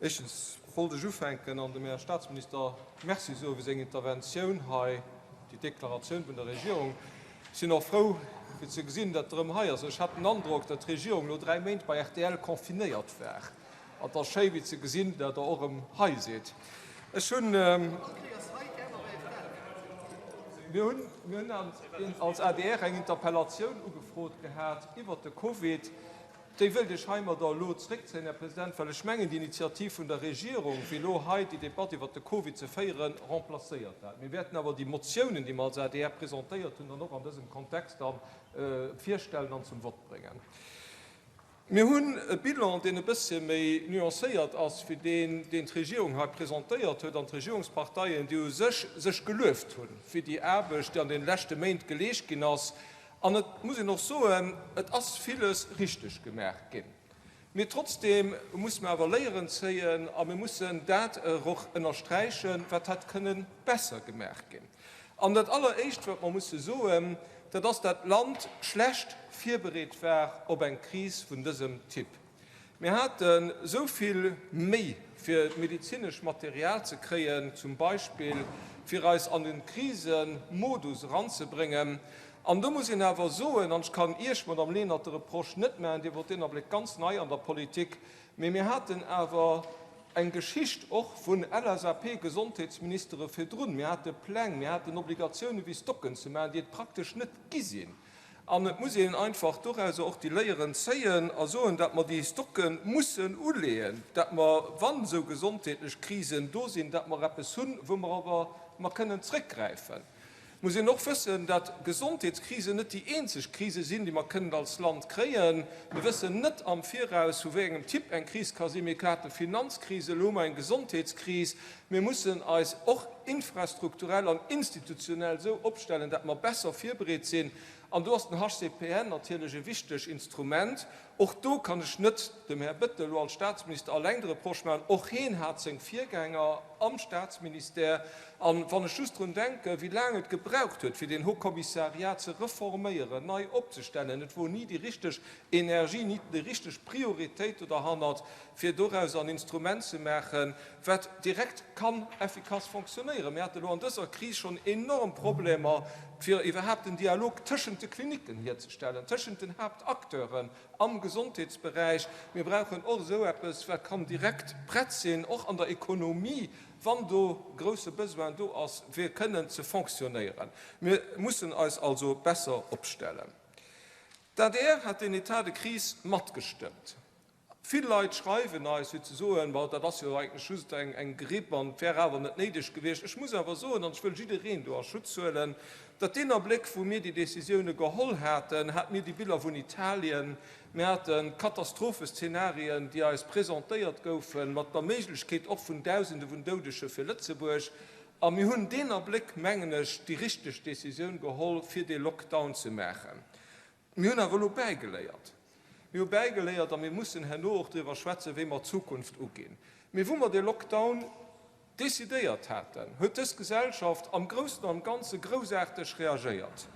Éischtens wollt ech ufänken an dem Här Statsminister Merci soe fir seng Interventioun hei, déi Deklaratioun vun der Regierung. Ech sinn och frou, fir ze gesinn, datt e rëm hei ass. Ech hat den Androck, datt d'Regierung elo 3 Méint bei rtl confinéiert war. An et ass schéi, wéi ze gesinn, datt Der och erëm hei sidd. Ech hunn. Mir hunn, mir hunn als adr eng Interpellatioun ugefrot gehat iwwert de Covid. Déi wëilt ech heimadder elo zréckzéien, Här President, well ech mengen, déi Initiativ vun der Regierung, fir elo hei déi Debatt iwwert de Covid ze féieren, remplacéiert dat. Mir wäerten awer déi Motiounen, déi mer als adr presentéiert hunn, dann och an dësem Kontext da virstellen an zum Vott bréngen. Mir hunn e Bilan, deen e bëssche méi nuancéiert ass wéi deen, deen d'Regierung hei presentéiert huet an d'Regierungsparteien, déi u sech sech gelueft hunn fir déi Aarbecht, déi an deene leschte Méint geleescht ginn ass. An et muss een och soen, et ass villes richteg gemaach ginn. Mee trotzdeem muss mer awer Léieren zéien a mir mussen dat och ënnersträichen, wat hätt kënnen besser gemaach ginn. An dat Alleréischt, wat mer musse soen, dat ass, dat d'Land schlecht virbereet war op eng Kris vun dësem Typ. Mir haten esou vill Méi, fir medezinesch Material ze kréien, zum Beispill, fir eis an de Krisemodus eranzebréngen. An do muss een awer soen, an ech kann Iech, Madame Lenert, de Reproche net maachen, Dir wort deen Abléck ganz nei an der Politik, mee mir haten awer eng Geschicht och vun LSAP-Gesondheetsministere virdrun. Mir hate Pläng, mir haten Obligatioune wéi Stocken ze maachen, déi et praktesch net gi sinn. An et muss een einfach dorauser och déi Léieren zéien a soen, datt mer déi Stocke mussen uleeën, datt mer, wann esou gesondheetlech Krisen do sinn, datt mer eppes hunn, wou mer awer mer kënnen zrëckgräifen. Et muss een och wëssen, datt Gesondheetskrisen net déi eenzeg Krise sinn, déi mer kënnen als Land kréien. Mir wëssen net am Viraus, vu wéi engem Typ eng Kris ka sinn. Mir hate Finanzkris, elo hu mer eng Gesondheetskris. Mir mussen eis och infrastrukturell an institutionell esou opstellen, datt mer besser virbereet sinn. An do ass den HCPN natierlech e wichteg Instrument. Och do kann ech net dem Här Bettel elo als Statsminister alleng de Reproche maachen. Och heen hat seng Virgänger am Statsministère. A wann ech just drun denken, wéi laang et gebraucht huet, fir deen Haut Commissariat ze reforméieren, nei opzestellen, et wor ni déi richteg Energie, ni déi richteg Prioritéit do derhannert, fir doraus en Instrument ze maachen, wat direkt kann effikass fonctionnéieren. Mir hate lo an dëser Kris schonn enorm Problemer, fir iwwerhaapt den Dialog tëschent de Klinicken hierzestellen, tëschent den Haaptakteuren am Gesondheetsberäich. Mir brauchen och esou eppes, wat kann direkt prett sinn, och an der Ekonomie, wann do grousse Besoin do ass, fir kënnen ze fonctionnéieren. Mir mussen eis also besser opstellen. D'adr hat deen État de crise matgestëmmt. Vill Leit schreiwen eis, fir ze soen, Ma dat ass jo eigentlech just eng Gripp an et wär awer net néideg gewiescht. Ech muss awer soen, an ech wëll jiddereen do a Schutz huelen, datt deen Abléck, wou mir déi Décisioune geholl haten, hate mir déi Biller vun Italien, mir hate Katastropheszenarien, déi eis presentéiert goufen, mat der Méiglechkeet och vun Dausende vun Doudege fir Lëtzebuerg. A mir hunn deen Abléck, mengen ech, déi richteg Décisioun geholl, fir dee Lockdown ze maachen. Mir hunn awer elo bäigeléiert. Mir hu bäigeléiert a mir mussen herno och driwwer schwätzen, wéi mer d'Zukunft uginn. Mee wou mer dee Lockdown decidéiert haten, huet dës Gesellschaft am Groussen an am Ganze groussaarteg reagéiert.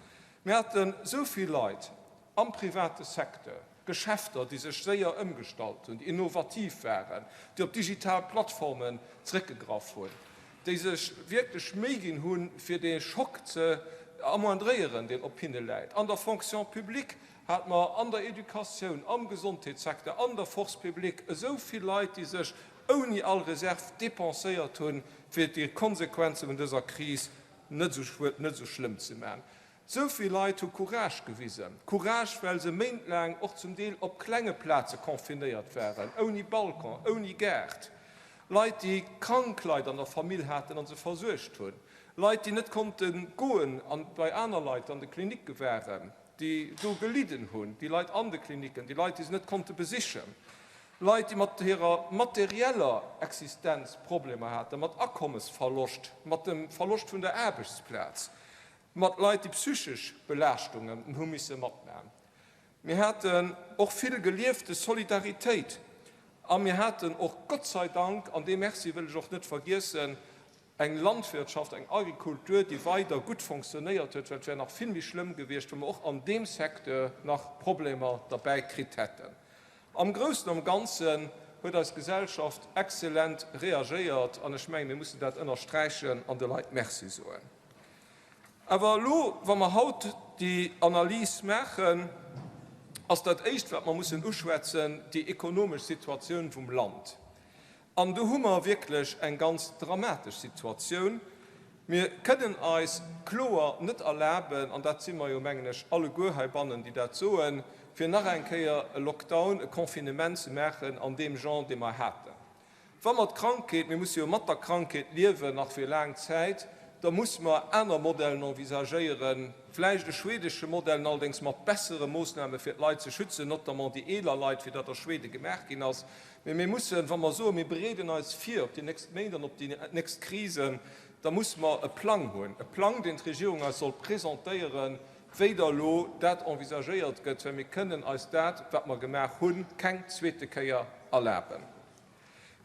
Mir haten esou vill Leit am private Secteur, Geschäfter, déi sech séier ëmgestallt hunn, déi innovativ waren, déi op digital Plattformen zréckgegraff hunn, déi sech wierklech Méi ginn hunn, fir dee Schock ze amoindréieren, deen op hinne läit. An der Fonction publique hate mer, an der Educatioun, am Gesondheetssecteur, an der Force publique esou vill Leit, déi sech ouni all Reserve dépenséiert hunn, fir déi Konsequenze vun dëser Kris net esou schlëmm ze maachen. Sou vill Leit hu Courage gewisen. Courage, well se méintlaang och zum Deel op klenge Plaze confinéiert waren, ouni Balcon, ouni Gaart. Leit, déi krank Leit an der Famill haten a se versuergt hunn. Leit, déi net konnte goen an bei aner Leit an de Klinicke waren, déi do gelidden hunn, déi Leit an de Klinicken, déi Leit, déi se net konnte besichen. Leit, déi mat hirer materieller Existenz Problemer haten, mat Akommesverloscht, mat dem Verloscht vun der Aarbechtsplaz. Mat Leit, déi psychesch Belaaschtungen hu misse matmaen. Mir haten och vill geliefte Solidaritéit a mir haten och, Gott sei Dank, an dee Merci wëll ech och net vergiessen, eng Landwirtschaft, eng Agrikultur, déi weider gutt fonctionnéiert huet, well et wär nach vill méi schlëmm gewiescht, wa mer och an deem Secteur nach Problemer derbäi kritt hätten. Am Groussen am Ganze. huet eis Gesellschaft exzellent reagéiert an ech mengen, mir mussen dat ënnersträichen an de Leit Merci soen. Awer elo, wa mer haut déi Analys maachen, ass dat Éischt, wat mer mussen uschwätzen, déi ekonomesch Situatioun vum Land. An do hu mer wierklech eng ganz dramatesch Situatioun. Mir kënnen eis kloer net erlaben, an dat si mer jo, mengen ech, alleguer heibannen, déi dat soen, fir nach eng Kéier e Lockdown, e Confinement ze maachen an deem Genre, dee mer haten. Wa mer d'Krankheet, mir musse jo mat der Krankheet liewen, nach fir laang Zäit, da musse mer aner Modellen envisagéieren, vläicht e schwedesche Modell, allerdéngs mat bessere Moossname fir d'Leit ze schützen, notamment déi eeler Leit, wéi dat a Schweden gemaach ginn ass. Mee mir mussen, wa mer soen, mir bereeden eis vir op déi nächst Méint an op déi nächst Krisen, da musse mer e Plang hunn, e Plang, deen d'Regierung eis soll presentéieren, wéi da elo dat envisagéiert gëtt, well mir kënnen eis dat, wat mer gemaach hunn, keng zweete Kéier erlaben.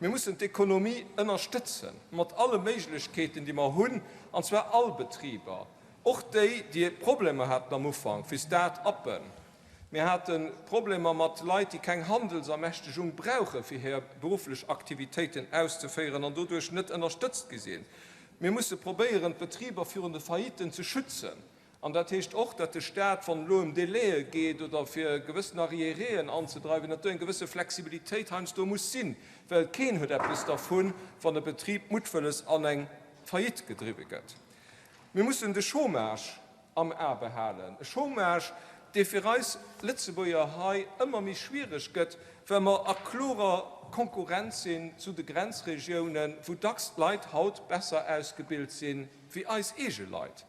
Mir mussen d'Ekonomie ënnerstëtzen, mat alle Méiglechkeeten, déi mer hunn, an zwar all Betriber, och déi, déi Problemer haten am Ufank, wéi Start-uppen. Mir hate Problemer mat Leit, déi keng Handelsermächtegung brauche fir hir berufflech Aktivitéiten auszeféieren an doduerch net ënnerstëtzt gi sinn. Mir musse probéieren, d'Betriber virun de Failliten ze schützen. An dat heescht och, datt de Stat, wann et elo ëm Délaië geet oder fir gewëssen Arriéréen anzedreiwen, datt do eng gewësse Flexibilitéit heiansdo muss sinn, well keen huet eppes dervun, wann e Betrib muttwëlles an eng Faillite gedriwwe gëtt. Mir mussen de Chômage am A behalen. E Chômage, dee fir eis Lëtzebuerger hei ëmmer méi schwiereg gëtt, well mer a klorer Konkurrenz sinn zu de Grenzregiounen, wou dacks d'Leit haut besser ausgebilt si wéi eis eege Leit.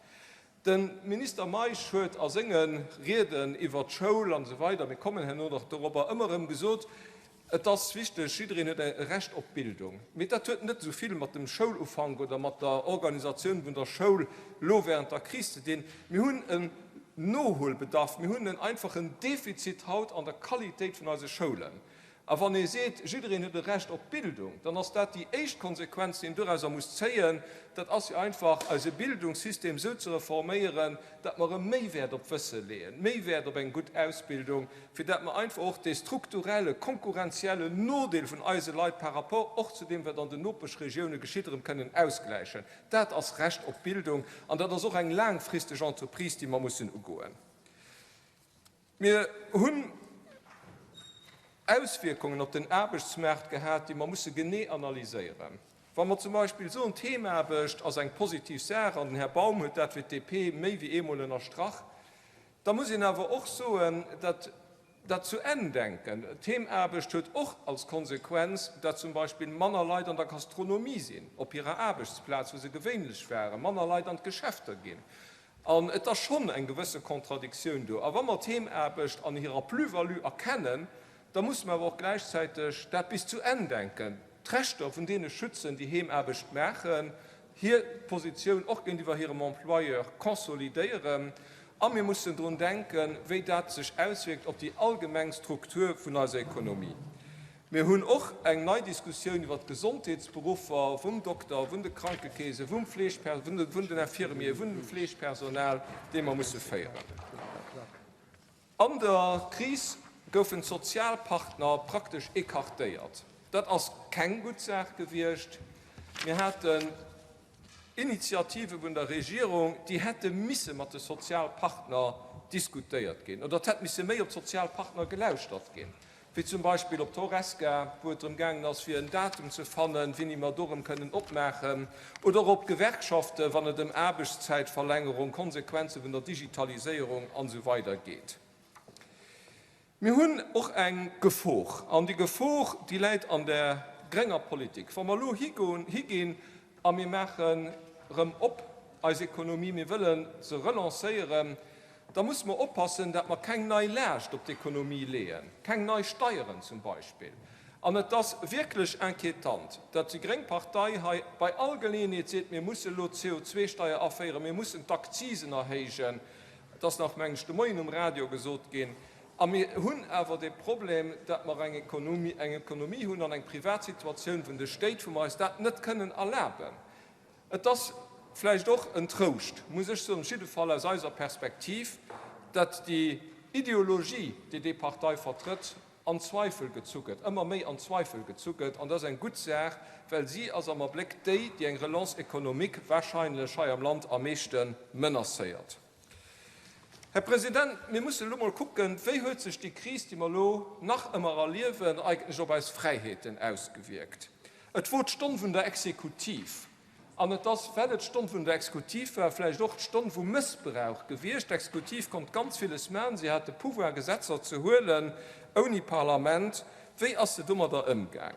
De Minister Meisch huet a senge Rieden iwwert d'Schoul an esou weider, mir kommen herno nach dorobber, ëmmer erëm gesot, Et ass wichteg, jiddereen huet e Recht op Bildung. Mee dat huet net esou vill mat dem Schoulufank oder mat der Organisatioun vun der Schoul elo während der Kris ze dinn. Mir hunn en Nohuelbedarf, mir hunn en einfachen Defizit haut an der Qualitéit vun eise Schoulen. A wann ee seet, jiddereen huet e Recht op Bildung, dann ass dat déi éischt Konsequenz, déi een dorauser muss zéien. Dat ass jo einfach, eise Bildungssystem esou ze reforméieren, dat mer erëm méi Wäert op Wësse leeën, méi Wäert op eng gutt Ausbildung, fir dat mer einfach och dee strukturelle, konkurrenziellen Nodeel vun eise Leit par rapport och zu deem, wat an den Nopeschregioune geschitt, erëm kënnen ausgläichen. Dat ass Recht op Bildung an dat ass och eng laangfristeg Entreprise, déi mer mussen ugoen. Mir hunn Auswierkungen op den Aarbechtsmaart gehat, déi mer musse genee analyséieren. Wa mer zum Beispill soen, d'Heemaarbecht ass eng positiv Saach, an den Här Baum huet dat fir d'DP méi wéi eemol ënnerstrach, da muss een awer och soen, datt dat zu Enn denken, d'Heemaarbecht huet och als Konsequenz, datt zum Beispill manner Leit an der Gastronomie sinn, op hirer Aarbechtsplaz, wou se gewéinlech waren, manner Leit an d'Geschäfter ginn. An et ass schonn eng gewësse Contradictioun do. A wa mer d'Heemaarbecht an hirer Plus-value erkennen, da musse mer awer och gläichzäiteg dat bis zu Enn denken, d'Rechter vun deene schützen, déi Heemaarbecht maachen, hir Positioun och géintiwwer hirem Employeur consolidéieren. A mir mussen drun denken, wéi dat sech auswierkt op déi allgemeng Struktur vun eiser Ekonomie. Mir hunn och eng nei Diskussioun iwwert d'Gesondheetsberuffer, vum Dokter, vun de Krankekeesen, vum Fleegper, vun den Infirmieren, vun dem Fleegpersonal, déi mer musse féieren. An der Kris goufen d'Sozialpartner praktesch écartéiert. Dat ass keng gutt Saach gewiescht. Mir haten Initiative vun der Regierung, déi hätte misse mat de Sozialpartner diskutéiert ginn, oder et hätt misse méi op d'Sozialpartner gelauschtert ginn, wéi zum Beispill op d'Horesca, wou et drëm gaangen ass, fir en Datum ze fannen, wéini mer do erëm kënnen opmaachen, oder och op d'Gewerkschaften, wann et ëm Aarbechtszäitverlängerung, Konsequenze vun der Digitaliséierung an esou weider geet. Mir hunn och eng Gefor, an déi Gefor, déi läit an der grénger Politik. Wa mer elo higoen, higinn a mir maachen erëm op eis Ekonomie, mir wëlle se relancéieren, da musse mer oppassen, dat mer keng nei Laascht op d'Ekonomie leeën, keng nei Steieren zum Beispill. An et ass wierklech inquiétant, dat déi gréng Partei hei bei all Geleeënheet seet, mir musse elo d'CO2-Steier aféieren, mir mussen d'Akzisen erhéijen. Et ass nach, mengen ech, de Moien um Radio gesot ginn. A mir hunn awer dee Problem, datt mer eng Ekonomie, eng Ekonomie hunn an eng privat Situatioun vun de Stéit, wou mer eis dat net kënnen erlaben. Et ass vläicht och en Trouscht, muss ech soen, op jidde Fall aus eiser Perspektiv, datt déi Ideologie, déi déi Partei vertrëtt. an Zweifel gezu gëtt, ëmmer méi an Zweifel gezu gëtt. An dat ass eng gutt Saach, well si ass am Abléck déi, déi eng Relance économique wahrscheinlech hei am Land am meeschte menacéiert. Här President, mir mussen elo mol kucken, Wéi huet sech déi Kris, déi mer elo nach ëmmer erliewen, eigentlech op eis Fräiheeten ausgewierkt? Et wor d'Stonn vun der Exekutiv. An et ass, well et d'Stonn vun der Exekutiv war, vläicht och d'Stonn vum Mëssbrauch gewiescht. D'Exekutiv konnt ganz villes maachen. Si hat de Pouvoir, Gesetzer ze huelen ouni Parlament. Wéi ass se domadder ëmgaang?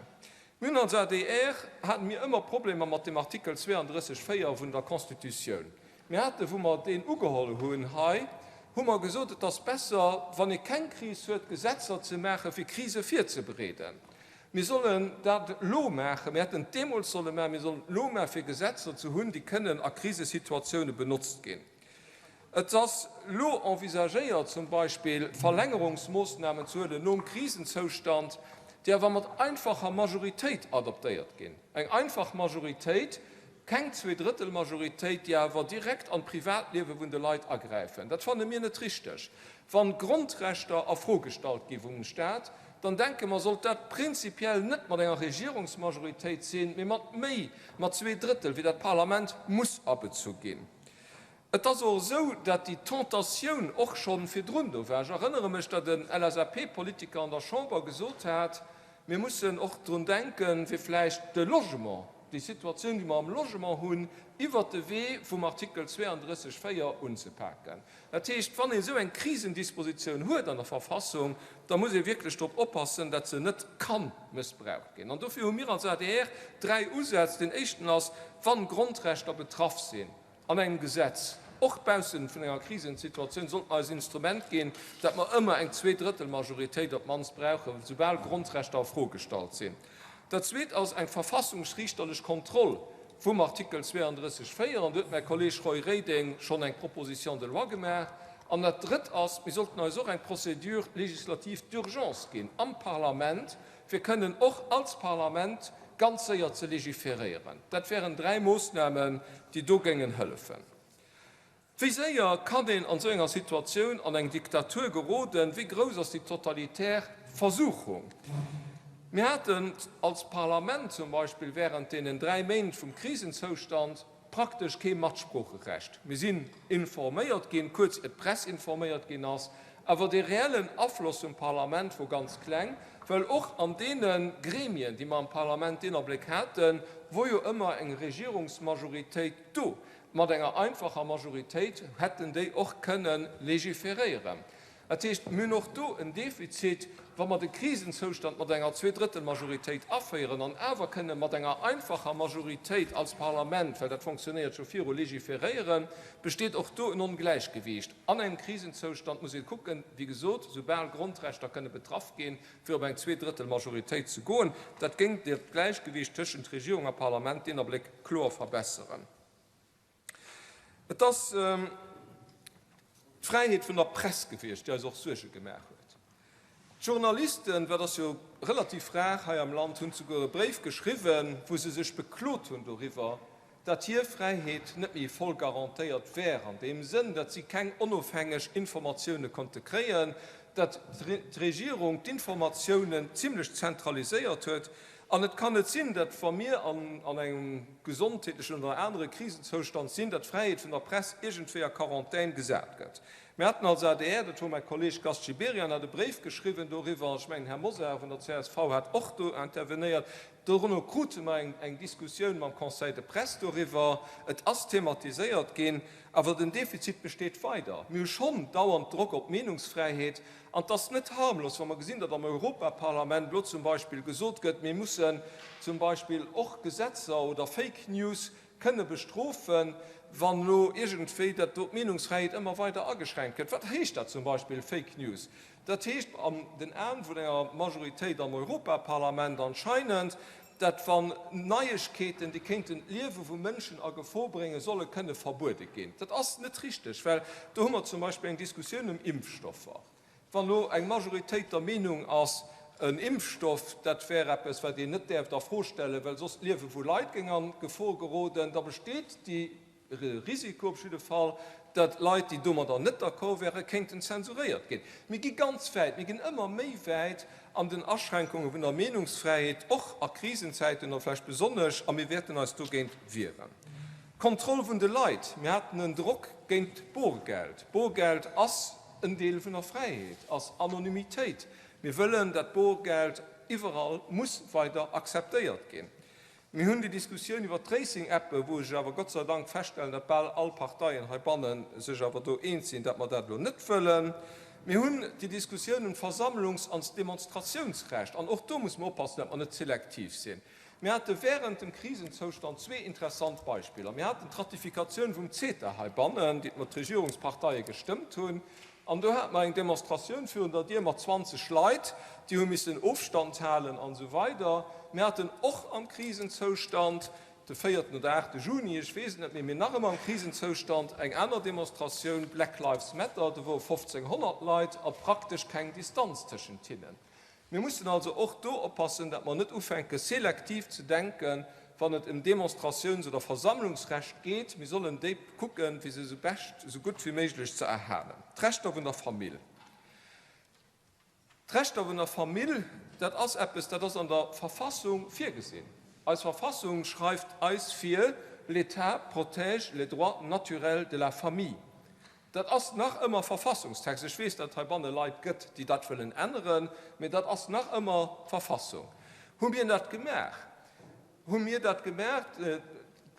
Mir hunn als adr, hate mir ëmmer Problemer mat dem Artikel 32, 4 vun der Constitutioun. Mir haten, wou mer deen ugeholl hunn hei, hu mer gesot, et ass besser, wann ee keng Kris huet, Gesetzer ze maachen, fir Krise virzebereeden. Mir sollen dat elo maachen, mir hätten et deemools solle maachen, mir sollen et elo maachen, fir Gesetzer ze hunn, déi kënnen a Krisesituatioune benotzt ginn. Et ass elo envisagéiert, zum Beispill Verlängerungsmoossnamen ze huelen nom Krisenzoustand, déi awer mat einfacher Majoritéit adoptéiert ginn. Eng einfach Majoritéit, keng Zweedrëttelmajoritéit, déi awer direkt an d'Privatliewe vun de Leit agräifen. Dat fanne mir net richteg. Wann d'Grondrechter a Fro gestallt gi vum Staat, dann denke mer, sollt dat prinzipiell net mat enger Regierungsmajoritéit sinn, mee mat méi, mat Zweedrëttel, wéi dat Parlament muss abezu ginn. Et ass och esou, datt déi Tentatioun och scho virdrun do war. Ech erënnere mech, datt en LSAP-Politiker an der Chamber gesot hat, mir mussen och drun denken, fir vläicht de Logement, déi Situatioun, déi mer am Logement hunn, iwwert de Wee vum Artikel 32, 4 unzepaken. Dat heescht, wann een esou eng Krisendispositioun huet an der Verfassung, da muss ee wierklech drop oppassen, datt se net ka mëssbraucht ginn. An dofir hu mir als adr dräi Usätz. Deen éischten ass, wann Grondrechter betraff sinn, An engem Gesetz, och baussent vun enger Krisensituatioun, sollt mer eis Instrument ginn, dat mer ëmmer eng Zweedrëttelmajoritéit op d'mannst brauchen, soubal Grondrechter a Fro gestallt sinn. Dat Zweet ass eng verfassungsriichterlech Kontroll vum Artikel 32, 4, an do huet mäi Kolleeg Roy Reding schonn eng Proposition de loi gemaach. An dat Drëtt ass, mir sollten eis och eng Procédure législative d'urgence ginn am Parlament, fir kënnen och als Parlament ganz séier ze legiferéieren. Dat wären dräi Moossnamen, déi do géingen hëllefen. Wéi séier kann een an esou enger Situatioun an eng Diktatur geroden? Wéi grouss ass déi totalitär Versuchung? Mir haten als Parlament zum Beispill während deenen dräi Méint vum Krisenzoustand praktesch kee Matsproocherecht. Mir sinn informéiert ginn, kuerz ier d'Press informéiert ginn ass, awer dee reellen Afloss vum Parlament wor ganz kleng, well och an deene Gremien, déi mer am Parlament deen Abléck haten, wor jo ëmmer eng Regierungsmajoritéit do. Mat enger einfacher Majoritéit hätten déi och kënne legiferéieren. Dat heescht, mir hunn och do en Defizit, wa mer de Krisenzoustand mat enger Zweedrëttelmajoritéit aféieren an awer kënne mat enger einfacher Majoritéit als Parlament, well dat fonctionnéiert scho viru, legiferéieren, besteet och do en Ongläichgewiicht. An engem Krisenzoustand muss ee kucken, wéi gesot, soubal Grondrechter kënne betraff ginn, fir op eng Zweedrëttelmajoritéit ze goen. Dat géing dat Gläichgewiicht tëschent Regierung a Parlament deen Abléck kloer verbesseren. Et ass d'Fräiheet vun der Press gewiescht, déi eis och Suerge gemaach huet. D'Journalisten, dat ass jo relativ rar hei am Land, hunn souguer e Bréif geschriwwen, wou se sech beklot hunn doriwwer, datt hir Fräiheet net méi voll garantéiert wär, an deem Sënn, datt si keng onofhängeg Informatioune konnte kréien, datt d'Regierung d'Informatiounen zimlech zentraliséiert huet. An et kann net sinn, datt, wa mir an engem gesondheetlechen oder anere Krisenzoustand sinn, datt d'Fräiheet vun der Press iergendwéi a Quarantän gesat gëtt. Mir haten als adr, dat wor mäi Kolleeg Gast Gibéryen, hat e Bréif geschriwwen doriwwer, ech mengen, Här Mosar vun der csv hat och do intervenéiert. Dono krute mer eng Diskussioun mam Conseil de presse doriwwer. Et ass thematiséiert ginn, awer den Defizit besteet weider. Mir hu schonn dauernd Drock op d'Meenungsfräiheet. An et ass net harmlos, wa mer gesinn, datt am Europaparlament elo zum Beispill gesot gëtt, mir mussen zum Beispill och Gesetzer oder Fake News kënne bestrofen, wann elo iergendwéi dat do d'Meenungsfräiheet ëmmer weider ageschränkt gëtt. Wat heescht dat zum Beispill, Fake News? Dat heescht an den Aen vun enger Majoritéit am Europaparlament anscheinend, datt wann Neiegkeeten, déi kéinten d'Liewe vu Mënschen a Gefor bréngen, solle kënne verbuede ginn. Dat ass net richteg, well do hu mer zum Beispill eng Diskussioun ëm Impfstoffer. Wann elo eng Majoritéit der Meenung ass, en Impfstoff, dat wär eppes, wat een net däerft a Fro stellen, well soss d'Liewe vu Leit géing a Gefor geroden, da besteet déi Risiko op jidde Fall, datt Leit, déi domadder net d'accord wären, kéinten zensuréiert ginn. Mir gi ganz wäit, mir ginn ëmmer méi wäit. an den Aschränkunge vun der Meenungsfräiheet, och a Krisenzäiten oder vläicht besonnesch, a mir wäerten eis dogéint wieren. D'Kontroll vun de Leit, Mir haten en Drock géint d'Borgeld. Borgeld ass en Deel vun der Fräiheet, ass Anonymitéit. Mir wëllen, dat Borgeld iwwerall muss weider akzeptéiert ginn. Mir hunn déi Diskussioun iwwert d'Racing-Appe, wou ech awer Gott sei Dank feststellen, datt bal all Parteien heibanne sech awer do eens sinn, datt mer dat elo net wëllen. Mir hunn déi Diskussioun ëm d'Versammlungs an d'Demonstratiounsrecht, an och do muss mer oppassen, datt mer net selektiv sinn. Mir hate während dem Krisenzoustand zwee interessant Beispiller. Mir haten d'Ratifikatioun vum CETA heibannen, déi d'Regierungsparteie gestëmmt hunn, an do hate mer eng Demonstratioun virun der Dier mat 20 Leit, déi hu missen Ofstand halen an esou weider. Mir haten och am Krisenzoustand, de véierten oder aachte Juni, ech weess et net méi, mee nach ëmmer am Krisenzoustand, eng aner Demonstratioun, Black Lives Matter, do wore 1.500 Leit a praktesch keng Distanz tëschent hinnen. Mir mussen also och do oppassen, datt mer net ufänke selektiv ze denken, wann et ëm Demonstratiouns oder Versammlungsrecht geet. Mir sollen déi kucken, fir se esou bescht, esou gutt wéi méiglech ze erhalen. D'Rechter vun der Famill. D'Rechter vun der Famill, dat ass eppes, dat ass an der Verfassung virgesinn. Eis Verfassung schreift eis vir, L'État protège les droits naturels de la famille. Dat ass nach ëmmer Verfassungstext. Ech weess, datt et heibanne Leit gëtt, déi dat wëllen änneren, mee dat ass nach ëmmer d'Verfassung. Hu mir dat gemaach? Hu mir dat gemaach,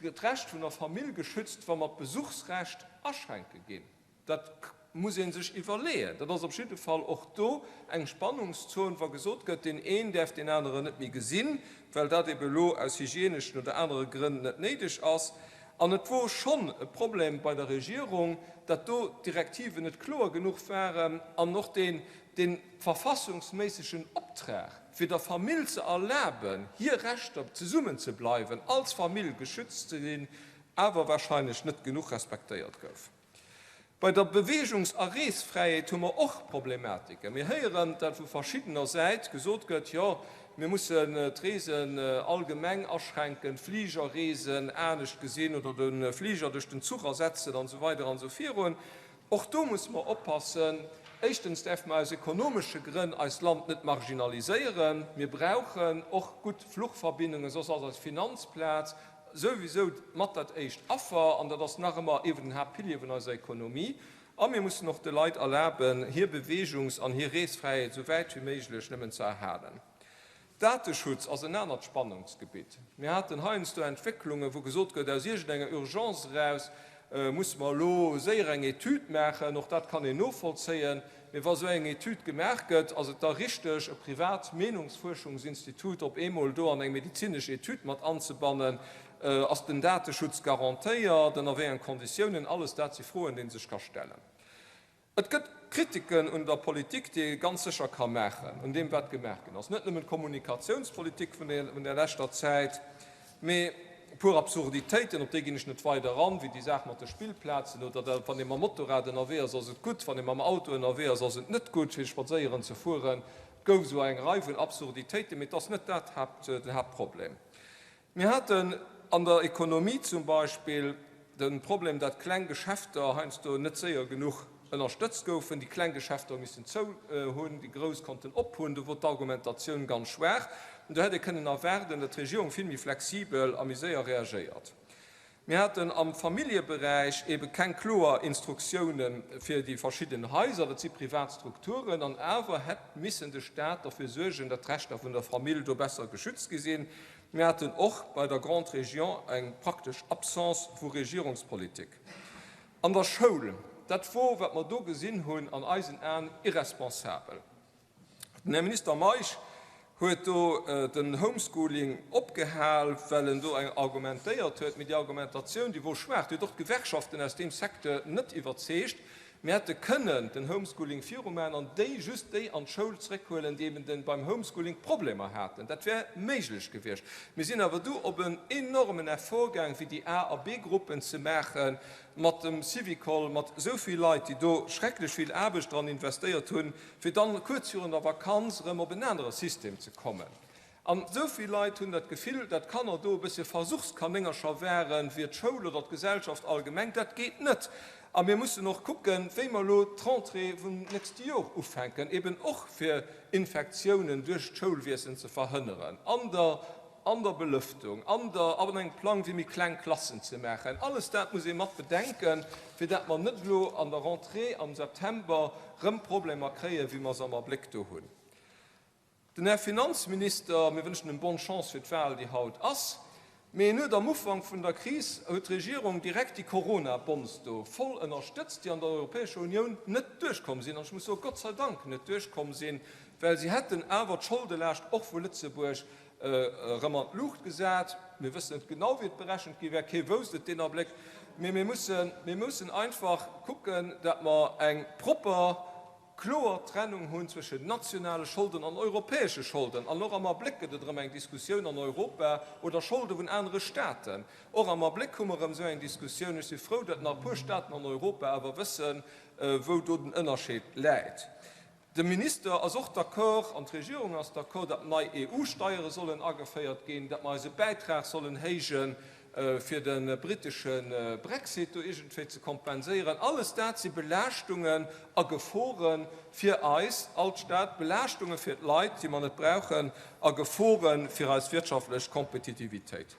d'Recht vun der Famill geschützt, wa mer d'Besuchsrecht aschränke ginn? Dat muss ee sech iwwerleeën. Dat ass op jidde Fall och do eng Spannungszon, wa gesot gëtt, deen een däerf deen aneren net méi gesinn, well dat ebe elo aus hygieneschen oder anere Grënn net néideg ass. An et wor schonn e Problem bei der Regierung, datt do d'Direktiven net kloer genuch waren an och deen, dee verfassungsméissegen Optrag, fir der Famill ze erlaben, hir Rechter, zesummenzebleiwen, als Famill geschützt ze sinn, awer wahrscheinlech net genuch respektéiert gouf. Bei der Beweegungs a Reesfräiheet hu mer och Problematiken. Mir héieren, dat vu verschiddener Säit gesot gëtt, jo, mir mussen d'Reesen allgemeng aschränken, d'Fligerreesen anescht gesinn oder de Fliger duerch den Zuch ersetzen an esou weider an esou virun. Och do musse mer oppassen. Éischtens däerfe mer aus ekonomesche Grënn eist Land net marginaliséieren. Mir brauchen och gutt Fluchverbindungen, soss ass eis Finanzplaz souwisou mat dat éischt Affer, an dat ass nach ëmmer ee vun den Haaptpiliere vun eiser Ekonomie. A mir mussen och de Leit erlaben, hir Beweegungs an hir Reesfräiheet esou wäit wéi méiglech nëmmen ze erhalen. Dateschutz ass en anert Spannungsgebitt. Mir haten heiansdo Entwécklungen, wou gesot gëtt, aus iergendenger Urgence eraus musse mer elo séier eng Etüd maachen. Och dat kann een novollzéien. Mee wa sou eng Etüd gemaach gëtt, ass et da richteg, e privat Meenungsfuerschungsinstitut op eemol do an eng medezinesch Etüd mat anzebannen? Ass den Dateschutz garantéiert? Ënner wéi enge Konditiounen? Alles dat si Froen, déi ee sech ka stellen. Et gëtt Kritiken un der Politik, déi ee ganz sécher ka maachen, un deem wat gemaach ginn ass. Net nëmmen d'Kommunikatiounspolitik vun der leschter Zäit, Mee e puer Absurditéiten, op déi ginn ech net weider eran, wéi déi Saach mat de Spillplazen oder dat, wann ee mam Motorrad ënnerwee ass, ass et gutt, wann ee mam Auto ënnerwee ass, ass et net gutt, fir spadséieren ze fueren. Et gouf esou eng Rei vun Absurditéiten, mee et ass net dat Haapt, den Haaptproblem. Mir haten an der Ekonomie zum Beispill de Problem, dat kleng Geschäfter heiansdo net séier genuch ënnerstëtzt goufen. Déi kleng Geschäfter hu missen zou hunn, déi grouss konnten op hunn. Do wor d'Argumentatioun ganz schwaach. Do hätt ee kënnen erwaarden, datt d'Regierung vill méi flexibel a méi séier reagéiert. Mir haten am Familljeberäich ebe keng kloer Instruktioune fir déi verschidden Haiser, dat si privat Strukturen, an awer hätt missen de Stat derfir suergen, datt d'Rechter vun der Famill do besser geschützt gi sinn. Mir haten och bei der Grande Région eng praktesch Absence vu Regierungspolitik. An der Schoul, dat wor, wat mer do gesinn hunn, an eisen Aen irresponsabel. Den Här Minister Meisch huet do den Homeschooling opgehal, well en do eng argumentéiert huet. Mee déi Argumentatioun, déi wor schwaach. Déi huet och d'Gewerkschaften aus deem Secteur net iwwerzeegt. Mir hätte kënnen den Homeschooling virumaachen an déi, just déi an d'Schoul zréckhuelen, déi eben den beim Homeschooling Problemer haten. Dat wär méiglech gewiescht. Mir sinn awer du op en enormen Effort gaang, fir déi A a B-Gruppen ze maachen, mat dem Syvicol, mat esou vill Leit, déi do schrecklech vill Aarbecht dran investéiert hunn, fir dann kuerz virun der Vakanz erëm op en anere System ze kommen. An esou vill Leit hunn dat Gefill, dat d'Kanner do e bëssche Versuchskanéngercher waren fir d'Schoul oder d'Gesellschaft allgemeng. Dat geet net. A mir mussen och kucken, wéi mer elo d'Rentrée vum nächste Jor ufänken, eben och fir Infektiounen duerch d'Schoulwiesen ze verhënneren, an der an der Belëftung, an der an engem Plang, wéi méi kleng Klassen ze maachen. Alles dat muss ee mat bedenken, fir dat mer net elo an der Rentrée am September rëm Problemer kréien, wéi mer se am Abléck do hunn. Den Här Finanzminister, mir wënschen em bonne Chance fir d'Wahl, déi haut ass, mee en huet am Ufank vun der Kris, huet d'Regierung direkt déi Corona-Bonds do voll ënnerstëtzt, déi an der Europäescher Unioun net duerchkomm sinn, an ech muss soen, Gott sei Dank net duerchkomm sinn, well si hätten awer d'Scholdelaascht och vu Lëtzebuerg erëm an d'Luucht gesat. Mir wëssen net genau, wéi et berechent gi wär, kee wousst et deen Abléck, mee mir mussen, mir mussen einfach kucken, dat mer eng propper, kloer Trennung hunn zwëschen nationale Scholden an europäesche Scholden. An och am Abléck gëtt et erëm eng Diskussioun an Europa, oder Scholde vun anere Staten. Och am Abléck hu mer erëm esou eng Diskussioun. Ech si frou, datt nach e puer Staten an Europa awer wëssen, wou do den Ënnerscheed läit. De Minister ass och d'accord, an d'Regierung ass d'accord, datt nei EU-Steiere sollen ageféiert ginn, datt mer eise Bäitrag sollen héijen, fir de brittesche Brexit do iergendwéi ze kompenséieren. Alles dat si Belaaschtungen a Gefore fir eis all d'Stad, Belaaschtunge fir d'Leit, déi mer net brauchen, a Gefore fir eis wirtschaftlech Kompetitivitéit.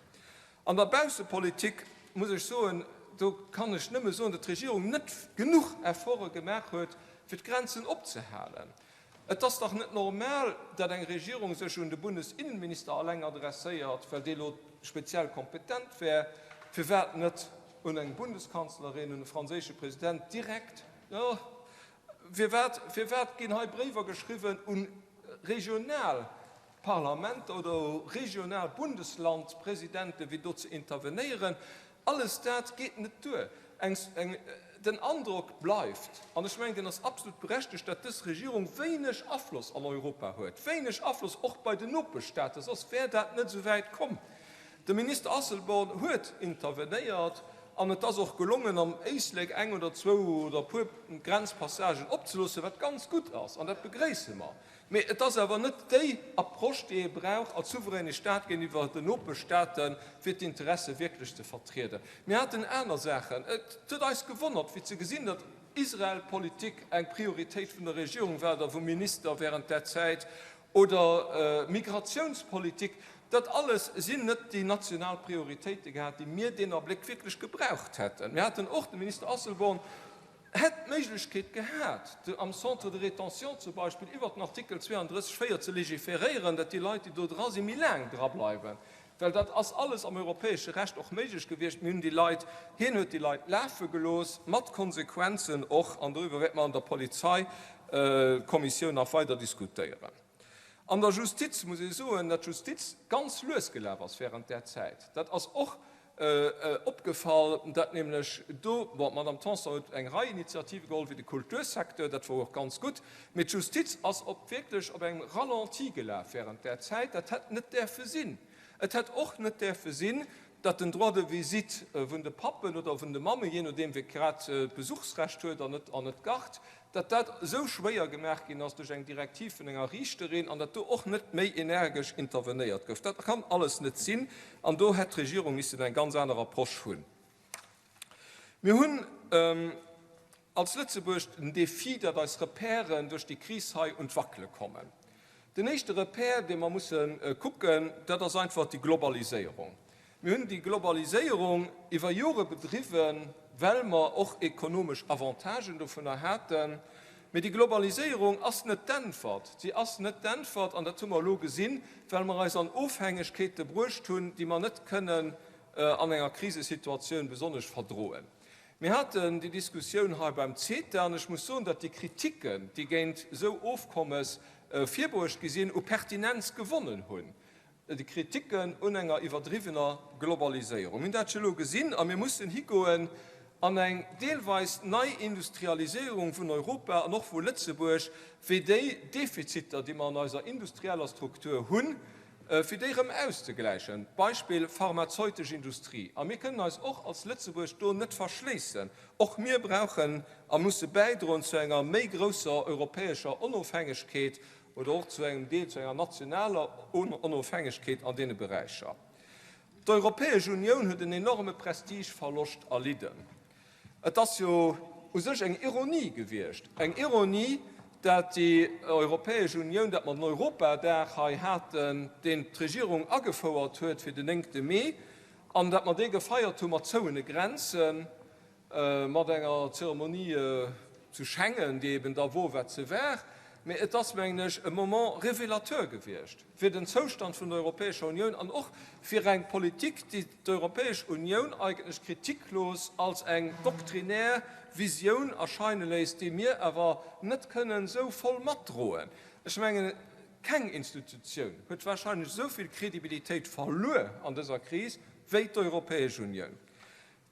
An der Baussepolitik muss ech soen, do kann ech nëmme soen, datt d'Regierung net genuch Efforte gemaach huet, fir d'Grenzen opzehalen. Et ass dach net normal, datt eng Regierung sech un de Bundesinnenminister alleng adresséiert, well dee lo speziell kompetent wär. Firwat net un eng Bundeskanzlerin, un de franséische President direkt? Jo, firwat, firwat ginn hei Bréiwer geschriwwen un regional Parlamenter oder u regional Bundeslandpresidenten, fir do ze intervenéieren? Alles dat geet net duer. Eng, eng, den Androck bleift, an ech mengen, deen ass absolut berechtegt, datt dës Regierung wéineg Afloss an Europa huet, wéineg Afloss och bei den Nopeschstaaten, soss wär dat net esou wäit komm. De Minister Asselborn huet intervenéiert an et ass och gelongen, am Éislek eng oder zwou oder e puer Grenzpassagen opzeloossen, wat ganz gutt ass, an dat begréisse mer. Mee et ass awer net déi Approche, déi ee brauch als souveräne Stat géintiwwer den Nopeschstaaten, fir d'Interesse wierklech ze vertrieden. Mir haten aner Saachen. Et huet eis gewonnert, fir ze gesinn, datt Israel-Politik eng Prioritéit vun der Regierung war oder vum Minister während där Zäit, oder Migrationspolitik. Dat alles sinn net déi national Prioritéite gehat, déi mir deen Abléck wierklech gebraucht hätten. Mir haten och, de Minister Asselborn hätt d'Méiglechkeet gehat, am Centre de rétention zum Beispill iwwert den Artikel 32, 4 ze légiféréieren, datt déi Leit, déi do dra sinn, méi laang drableiwen, well dat ass alles am europäesche Recht och méiglech gewiescht. Mir hunn déi Leit, hien huet déi Leit lafe gelooss, mat Konsequenzen och, an doriwwer wäerte mer an der Polizeikommissioun nach weider diskutéieren. An der Justiz muss ee soen, datt d'Justiz ganz lues gelaf ass während där Zäit. Dat ass och opgefall, datt nämlech do, bon, d'Madame Tanson huet eng Rei Initiative geholl, wéi de Kultursecteur, dat wor och ganz gutt, mee d'Justiz ass op wierklech op engem Ralenti gelaf während där Zäit. Dat hätt net däerfe sinn. Et hätt och net däerfe sinn, datt den Droit de visite vun de Pappen oder vun de Mammen, jee nodeem wie grad d'Besuchsrecht huet an net an net d'Garde, datt dat esou schwéier gemaach ginn ass duerch eng Direktiv vun enger Riichterin an datt do och net méi energesch intervenéiert gouf. Dat kann alles net sinn an do hätt d'Regierung missen eng ganz aner Approche hunn. Mir hunn als Lëtzebuerg den Défi, datt eis Repèren duerch déi Kris hei un d'Wackele kommen. Den éischte Repère, dee mer musse kucken, dat ass einfach déi Globaliséierung. Mir hunn déi Globaliséierung iwwer Jore bedriwwen, well mer och ekonomesch Avantagen dovunner haten. Mee déi Globaliséierung ass net d'Äntwert. Si ass net d'Äntwert, an dat hu mer elo gesinn, well mer eis an Ofhängegkeete bruecht hunn, déi mer net kënnen an enger Krisesituatioun besonnesch verdroen. Mir haten déi Diskussioun hei beim CETA, an ech muss soen, datt déi Kritiken, déi géint esou Ofkommes virbruecht gi sinn, u Pertinenz gewonnen hunn, déi Kritiken un enger iwwerdriwwener Globaliséierung. Mir hunn dat jo elo gesinn, a mir mussen higoen an eng deelweis nei Industrialiséierung vun Europa an och vu Lëtzebuerg, fir déi Defiziter, déi mer an eiser industrieller Struktur hunn, fir déi erëm auszegläichen, Beispill pharmazeutesch Industrie. A mir kënnen eis och als Lëtzebuerg do net verschléissen. Och mir brauchen a musse bäidroen zu enger méi grousser europäescher Onofhängegkeet oder och zu engem Deel zu enger nationaler Onofhängegkeet an deene Beräicher. D'Europäesch Unioun huet en enorme Prestigeverloscht erlidden. Et ass jo u sech eng Ironie gewiescht, eng Ironie, dat déi Europäesch Unioun, dat mer den Europadag hei haten, deen d'Regierung agefouert huet fir den néngte Mee, an dat mer dee gefeiert hu mat zouene Grenzen, mat enger Zeremonie zu Schengen, déi eben da wor, wat se war. Mee et ass, mengen ech, e Moment révélateur gewiescht fir den Zoustand vun der Europäescher Unioun an och fir eng Politik, déi d'Europäesch Unioun eigentlech kritiklos als eng doktrinär Visioun erscheine léisst, déi mir awer net kënnen esou voll matdroen. Ech mengen, keng Institutioun huet wahrscheinlech esou vill Kredibilitéit verluer an dëser Kris wéi d'Europäesch Unioun.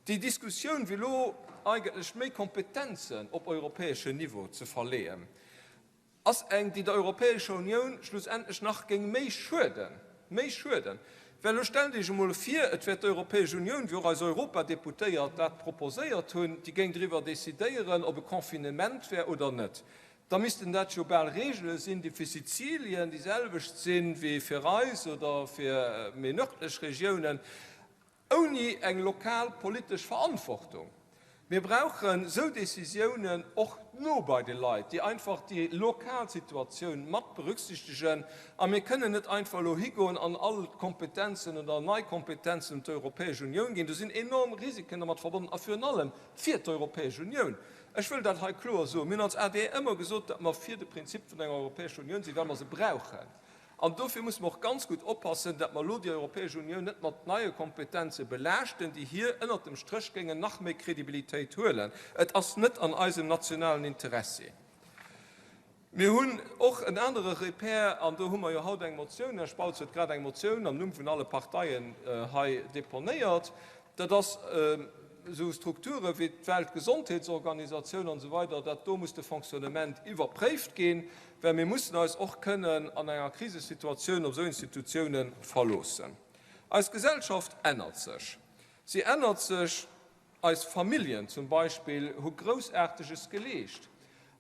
Déi Diskussioun, wéi elo eigentlech méi Kompetenzen op europäeschen Niveau ze verleeën, ass eng, déi der Europäescher Unioun schlussendlech nach géing méi schueden, méi schueden. Well elo stellt Iech emol vir, et wär d'Europäesch Unioun, wéi och eis Europadeputéiert dat proposéiert hunn, déi géing driwwer decidéieren, ob e Confinement wär oder net. Da missten dat jo bal Regele sinn, déi fir Sizilien déi selwecht sinn, wéi fir eis oder fir méi nördlech Regiounen. Ouni eng lokal politesch Verantwortung. Mir brauchen esou Décisiounen och no bei de Leit, déi einfach déi lokal Situatioun mat berücksichtegen. A mir kënnen net einfach elo higoen an all d'Kompetenzen oder nei Kompetenzen un d'Europäesch Unioun ginn. Do sinn enorm Risiken dermat verbonnen a virun allem fir d'Europäesch Unioun. Ech wëll dat hei kloer soen. Mir hunn als adr ëmmer gesot, datt mer fir de Prinzip vun enger Europäescher Unioun sinn, well mer se brauchen. An dofir musse mer och ganz gutt oppassen, datt mer elo déi Europäesch Unioun net mat neie Kompetenze belaaschten, déi hir ënnert dem Stréch géingen nach méi Kredibilitéit huelen. Et ass net an eisem nationalen Interessi. Mir hunn och en anere Repère, an do hu mer jo haut eng Motioun, Här Spautz huet grad eng Motioun am Numm vun alle Parteien hei deponéiert, dat ass esou Strukture wéi d'Weltgesondheetsorganisatioun an esou weider, datt do muss de Fonctionnement iwwerpréift ginn, well mir mussen eis och kënnen an enger Krisesituatioun op esou Institutiounen verloossen. Eis Gesellschaft ännert sech. Si ännert sech. Eis Familljen zum Beispill hu Groussaarteges geleescht.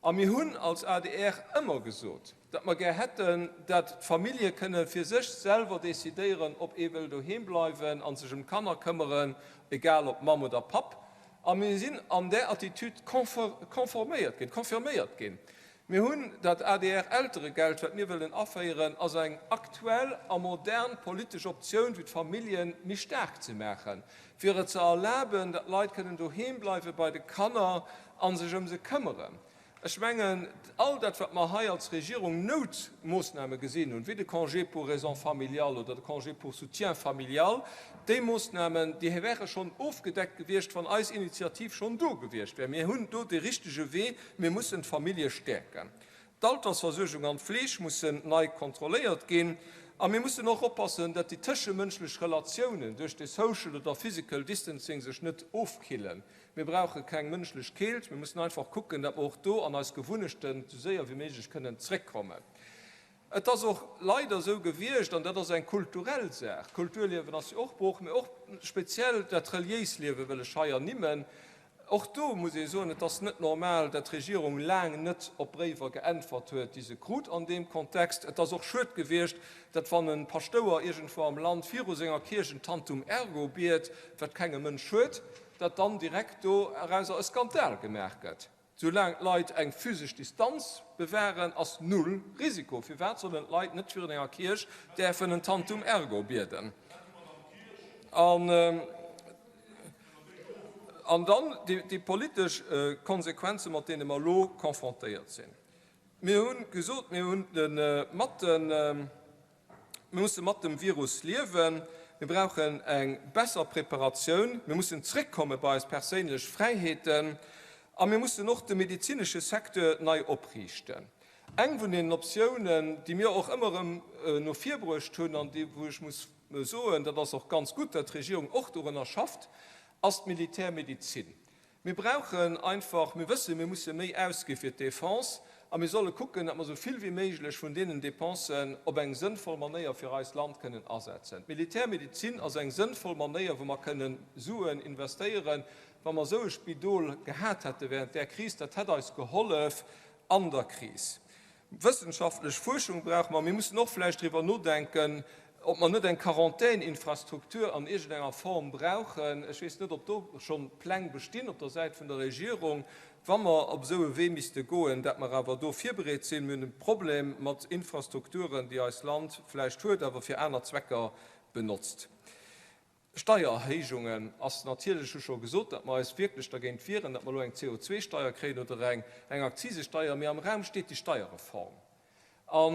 A mir hunn als adr ëmmer gesot, datt mer gär hätten, datt d'Famillje kënne fir sech selwer decidéieren, ob ee wëll doheem bleiwen a sech ëm d'Kanner këmmeren, egal ob Mamm oder Papp. A mir sinn an där Attitüd konforméiert ginn, confirméiert ginn. Mir hunn dat ADR-Elteregeld, wat mir wëllen aféieren, ass eng aktuell a modern politesch Optioun, fir d'Famillje méi staark ze maachen, fir et ze erlaben, datt Leit kënnen doheem bleiwe bei de Kanner a sech ëm se këmmeren. Ech mengen, all dat, wat mer hei als Regierung Noutmoossname gesinn hunn, wéi de Congé pour raisons familiales oder de Congé pour soutien familial, déi Moossnamen, déi wäre schonn ofgedeckt gewiescht, wann eis Initiativ schonn do gewiescht wär. Mir hunn do de richtege Wee. Mir mussen d'Famillje stäerken. D'Altersversuergung an d'Fleeg mussen nei kontrolléiert ginn. A mir mussen och oppassen, datt déi tëschemënschlech Relatiounen duerch de Social oder Physical Distancing sech net ofkillen. Mir brauche keng mënschlech Keelt. Mir mussen einfach kucken, datt mer och do an eis Gewunnechten esou séier wéi méiglech kënnen zréckkommen. Et ass och leider esou gewiescht, an dat ass eng kulturell Saach, d'Kulturliewen ass jo och brooch, mä och speziell dat reliéis Liewe wëll ech hei ernimmen, och do muss ee soen, et ass net normal, dat d'Regierung laang net op Bréiwer geäntwert huet, déi se krut an deem Kontext. Et ass och schued gewiescht, dat wann e Paschtouer iergendwou am Land viru senger Kierch en Tantum ergo biet, wat kengem Mënsch schued, dat dann direkt dorauser e Skandal gemaach gëtt. Soulaang d'Leit eng physesch Distanz bewahren, ass null Risiko. Firwat sollen d'Leit net virun enger Kierch däerfen en Tantum ergo bieden? An dann déi politesch Konsequenzen, mat deene mer elo confrontéiert sinn. Mir hu gesot, mir hunn de mat de. Mir musse mat dem Virus liewen. Mir brauchen eng besser Preparatioun. Mir mussen zréckkomme bei eis perséinlech Fräiheeten. A mir mussen och de medezinesche Secteur nei opriichten. Eng vun deenen Optiounen, déi mir och ëmmer erëm no vir bruecht hunn an déi, wou ech muss soen, dat ass och ganz gutt, datt d'Regierung och dorunner schafft, ass d'Militärmedezin. Mir brauchen einfach, mir wëssen, mir musse méi ausgi fir d'Défense a mir solle kucken, datt mer esou vill wéi méiglech vun deenen Dépensen op eng sënnvoll Manéier fir eist Land kënnen asetzen. D'Militärmedezin ass eng sënnvoll Manéier, wou mer kënnen Suen investéieren. Wa mer esou e Spidol gehat hätte während där Kris, dat hätt eis gehollef an der Kris. Wëssenschaftlech Fuerschung brauche mer. Mir mussen och vläicht driwwer nodenken. Ob mer net eng Quarantän-Infrastruktur an iergendenger Form brauchen. Ech weess net, ob do schonn Pläng bestinn op der Säit vun der Regierung, wa mer op esou e Wee misste goen, dat mer awer do virbereet sinn. Mir hunn e Problem mat Infrastrukturen, déi eist Land vläicht huet, awer fir aner Zwecker benotzt. Steiererhéijungen ass natierlech, ech hu scho gesot, datt mer eis wierklech dergéint wieren, datt mer elo eng CO2-Steier kréien oder eng Akzisesteier, mee am Raum steet déi Steierreform. A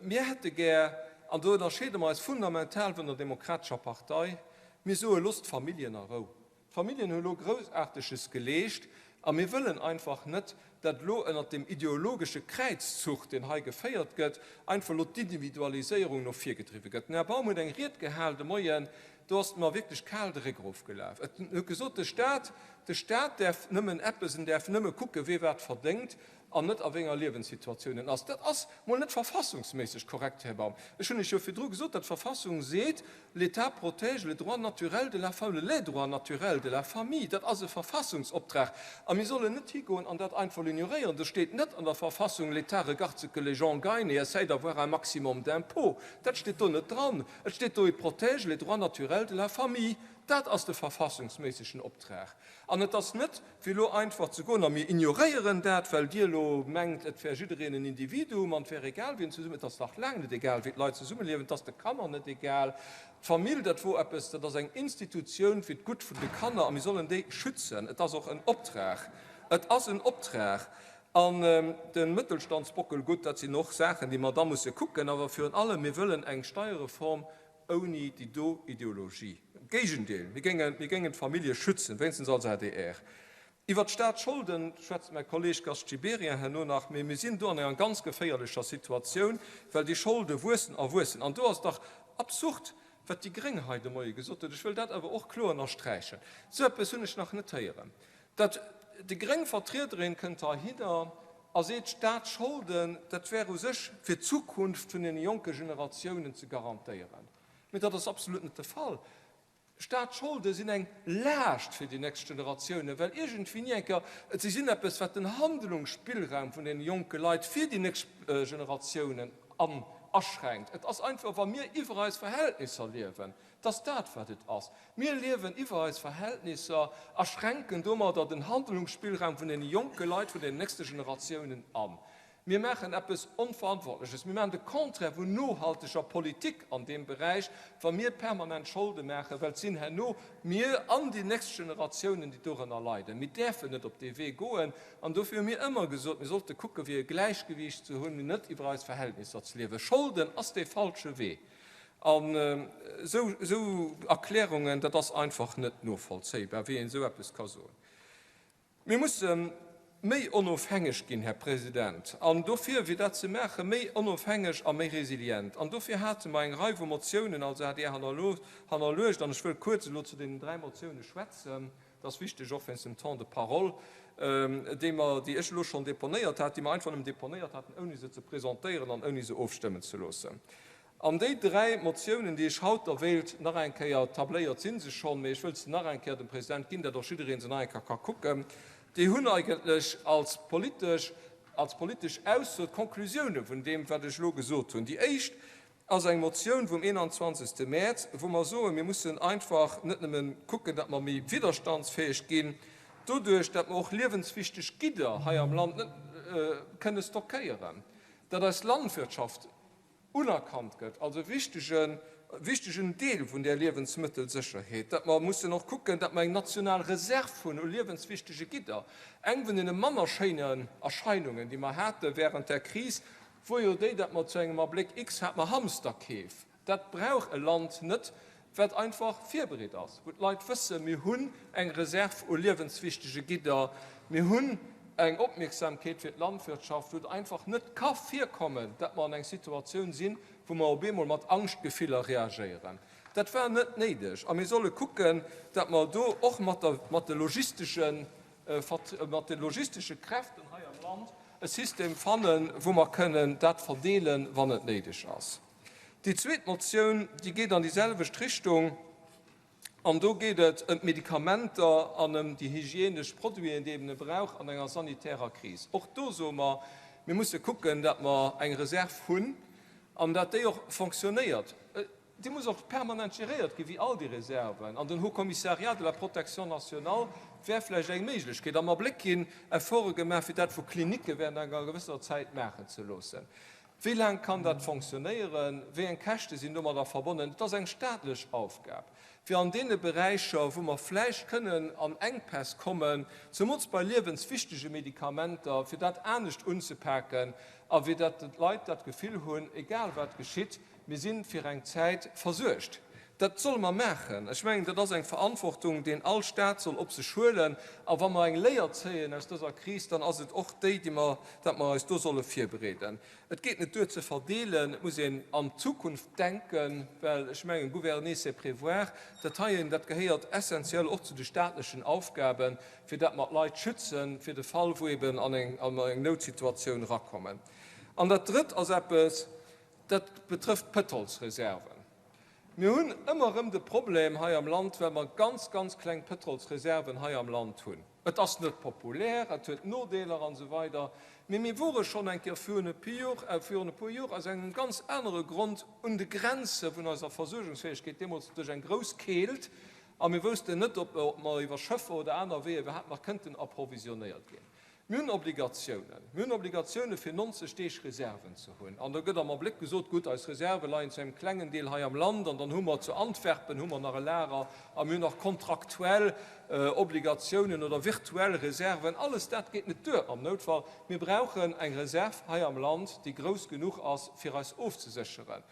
mir hätte gär, an do ënnerscheede mer eis fundamental vun der Demokratescher Partei, mir soe loosst d'Familljen a Rou. D'Familljen hu elo Groussaarteges geleescht a mir wëllen einfach net, datt elo ënnert deem ideologesche Kräizzuch, deen hei geféiert gëtt, einfach elo d'Individualiséierung no vir gedriwwe gëtt. Den Här Baum huet eng Ried gehal de Moien, do ass et mer wierklech kal de Réck erofgelaf. En huet gesot, de Stat, de Stat däerf nëmmen eppes, en däerf nëmme kucken, wee wat verdéngt an net a wéi enger Liewenssituatioun en ass. Dat ass mol net verfassungsméisseg korrekt, Här Baum. Ech hunn lech jo virdru gesot, datt d'Verfassung seet, L'État protège le droit naturel de la femme, les droits naturels de la famille. Dat ass e Verfassungsoptrag a mir sollen net higoen an dat einfach ignoréieren. Do steet net an der Verfassung, L'État regarde ce que les gens gagnent et essaye d'avoir un maximum d'impôts. Dat steet do net dran. Et steet do, Il protège les droits naturels de la famille. Dat ass de verfassungsméissegen Optrag. An et ass net, fir elo einfach ze goen, a mir ignoréieren dat, well Dir elo mengt, et wär jiddereen en Individuum an et wär egal, wien zesummen, et ass nach laang net egal, wéi d'Leit zesummeliewen, et ass de Kanner net egal. D'Famill, dat wor eppes, dat ass eng Institutioun fir d'Gutt vun de Kanner a mir sollen déi schützen. Et ass och en Optrag. Et ass en Optrag. An de Mëttelstandsbockel, gutt, dat sinn och Saachen, déi mer da musse kucken. Awer virun allem, mir wëllen eng Steierreform Ouni déi do Ideologie. Am Géigendeel, mir géingen, mir géingen d'Famillje schützen, wéinstens als adr. Iwwert d'Staatsscholden schwätzt mäi Kolleg Gast Gibéryen herno nach, mee mir sinn do an enger ganz geféierlecher Situatioun, well déi Scholde wuessen a wuessen. An do ass et dach absurd, wat déi gréng hei de Moie gesot huet. Ech wëll dat awer och kloer ënnersträichen. Esou eppes hunn ech nach net héieren. Dat déi gréng Vertriederin kënnt heihinner a seet, d'Staatsscholden, dat wär u sech fir d'Zukunft vun deene jonke Generatiounen ze garantéieren. Mee dat ass absolut net de Fall. Staatsscholde sinn eng Laascht fir déi nächst Generatiounen, well iergendwéi ni eng Kéier, si sinn eppes, wat den Handlungsspillraum vun deene jonke Leit fir déi nächst Generatiounen an aschränkt. Et ass einfach, wa mir iwwer eis Verhältnisser liewen, 't ass dat, wat et ass. Mir liewen iwwer eis Verhältnisser a schränken domadder den Handlungsspillraum vun deene jonke Leit, vun den nächste Generatiounen an. Mir maachen eppes Onverantwortleches. Mir maachen de Contraire vun nohalteger Politik an deem Beräich, wa mir permanent Scholde maachen, well et sinn herno mir an déi nächst Generatiounen, déi dorënner leiden. Mir däerfen net op dee Wee goen an dofir hu mir ëmmer gesot, mir sollte kucken, fir e Gläichgewiicht ze hunn, net iwwer eis Verhältnisser ze liewen. Scholden ass dee falsche Wee. An esou Erklärungen, dat ass einfach net novollzéibar, wéi een esou eppes ka soen. Mir musse méi onofhängeg ginn, Här President, an dofir, fir dat ze maachen, méi onofhängeg a méi resilient. An dofir hate mer eng Rei vu Motiounen als adr hannerluecht. An ech wëll kuerz elo zu deenen dräi Motioune schwätzen. Dat ass wichteg, och wéinst dem Temps de parole, déi mer, déi ech elo schonn deponéiert hat, déi mer einfach nëmmen deponéiert haten, ouni se ze presentéieren an ouni se ofstëmmen ze loossen. An déi dräi Motiounen, déi ech haut da wéilt nach eng Kéier, tabléiert si se schonn, mee ech wëllt se nach eng Kéier dem President ginn, dat och jidderee se nach eng Kéier ka kucken, déi hunn eigentlech als politesch, als politesch Ausso d'Konklusioune vun deem, wat ech elo gesot hunn. Déi éischt ass eng Motioun vum 21. Mäerz, wou mer soen, mir mussen einfach net nëmme kucken, datt mer méi widderstandsfäeg ginn, doduerch datt mer och liewenswichteg Gidder hei am Land net kënne stockéieren, datt eis Landwirtschaft unerkannt gëtt als e wichtege wichtegen Deel vun där Liewensmëttelsécherheet, datt mer mussen och kucken, datt mer eng national Reserv hunn u liewenswichtege Gidder. Eng vun deene manner schéinen Erscheinungen, déi mer hate während där Kris, wor jo déi, datt mer zu engem Abléck X hat mer Hamsterkeef. Dat brauch e Land net, wat einfach virbereet ass, wou d'Leit wëssen, mir hunn eng Reserv u liewenswichtege Gidder, mir hunn eng Opmierksamkeet fir d'Landwirtschaft, wou et einfach net ka virkommen, datt mer an eng Situatioun sinn, wou mer op eemol mat Angschtgefiller reagéieren. Dat war net néideg. A mir solle kucken, datt mer do och mat der, mat de logistesche, mat de logistesche Kräften hei am Land e System fannen, wou mer kënnen dat verdeelen, wann et néideg ass. Déi zweet Motioun, déi geet an déi selwecht Richtung, an do geet et ëm d'Medikamenter an ëm déi hygienesch Produiten, déi een brauch an enger sanitärer Kris. Och do soe mer, mir musse kucken, datt mer eng Reserv hunn. An dat déi och fonctionnéiert. Déi muss och permanent geréiert ginn, wéi all déi Reserven. An den Haut Commissariat de la protection nationale wär vläicht eng Méiglechkeet. Am Abléck ginn Efforte gemaach, fir dat vu Klinicke während enger gewëssener Zäit maachen ze loossen. Wéi laang kann dat fonctionnéieren? Wéi eng Käschte sinn domadder verbonnen? Et ass eng staatlech Aufgab, fir an deene Beräicher, wou mer vläicht kënnen an Enkpäss kommen, zemools bei liewenswichtege Medikamenter, fir dat anescht unzepaken a fir datt d'Leit dat Gefill hunn, egal wat geschitt, Mir si fir eng Zäit versuergt. Dat solle mer maachen. Ech mengen, dat ass eng Verantwortung, deen all Stat soll op sech huelen. A wa mer eng Léier zéien aus dëser Kris, dann ass et och déi, déi mer, datt mer eis do solle virbereeden. Et geet net duer ze verdeelen, et muss een an d'Zukunft denken, well ech mengen, gouverner c'est prévoir, dat heien, dat gehéiert essenziell och zu de staatlechen Aufgaben, fir dat mer d'Leit schützen, fir de Fall, wou eben an eng, an eng Noutsituatioun erakommen. An dat Drëtt ass eppes, Dat betrëfft d'Pëtrolsreserven. Mir hunn ëmmer erëm de Problem hei am Land, well mer ganz, ganz kleng Pëtrolsreserven hei am Land hunn. Et ass net populär, et huet Nodeeler an esou weider, mee mir wore schonn eng Kéier virun e virun e puer Jor aus engem ganz anere Grond un de Grenze vun eiser Versuergungsfäegkeet, deemools duerch eng grouss Keelt, a mir woussten net, ob mer iwwer Schëffer oder aner Weeër iwwerhaapt nach kënnten approvisionnéiert ginn. Mir hunn Obligatiounen. Mir hunn Obligatiounen, fir 90 Deeg Reserven ze hunn. An da gëtt am Abléck gesot, Gutt, eis Reserve leien zu engem klengen Deel hei am Land an dann hu mer zu Antwerpen hu mer nach e Lager a mir hunn nach kontraktuell Obligatiounen oder virtuell Reserven. Alles dat geet net duer am Noutfall. Mir brauchen eng Reserv hei am Land, déi grouss genuch ass, fir eis ofzesécheren.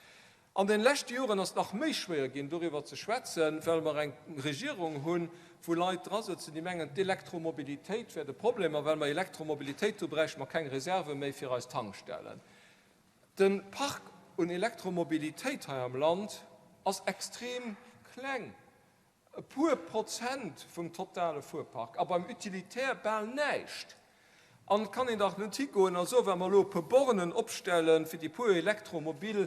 An den leschte Joren ass et nach méi schwéier ginn, doriwwer ze schwätzen, well mer eng Regierung hunn, wou Leit drasëtzen, déi mengen, d'Elektromobilitéit wär de Problem, a well mer Elektromobilitéit hu bräichte mer keng Reserve méi fir eis Tankstellen. De Park un Elektromobilitéit hei am Land ass extrem kleng. E puer Prozent vum totale Fuerpark, a beim Utilitaire bal näischt. An et kann een dach net higoen a soen, wa mer elo e puer Bornen opstellen, fir déi puer elektromobil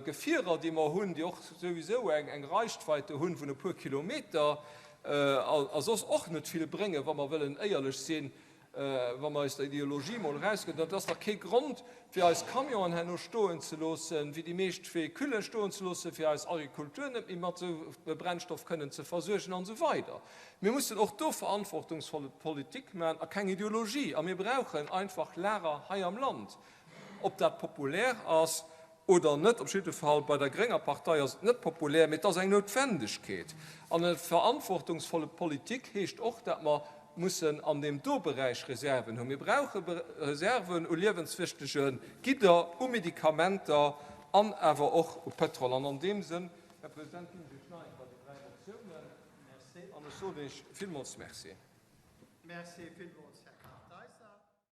Gefierer, déi mer hunn, déi och souwisou eng Reichweite hunn vun e puer Kilometer a soss och net vill bréngen, wa mer wëllen éierlech sinn, Wa mer aus der Ideologie mol erausgoen, dat ass dach kee Grond, fir eis Camionen herno stoen ze loossen, wéi déi meescht Véhiculen stoen ze loossen, fir eis Agrikultur net méi mat esou Brennstoff kënnen ze versuergen an esou weider. Mir mussen och do verantwortungsvoll Politik maachen a keng Ideologie. A mir brauchen einfach Lager hei am Land. Ob dat populär ass oder net, op jidde Fall bei der grénger Partei ass et net populär, mee et ass eng Noutwendegkeet. An eng verantwortungsvolle Politik heescht och, dat mer mussen an deem do Beräich Reserven hunn. Mir brauche Reserven u liewenswichtege Gidder, u Medikamenter an awer och u Pétrol. An an deem Sënn, Här President, ginn ech Iech nach eng Kéier déi dräi Motiounen an ech soen Iech villmools Merci. Merci villmools, Här.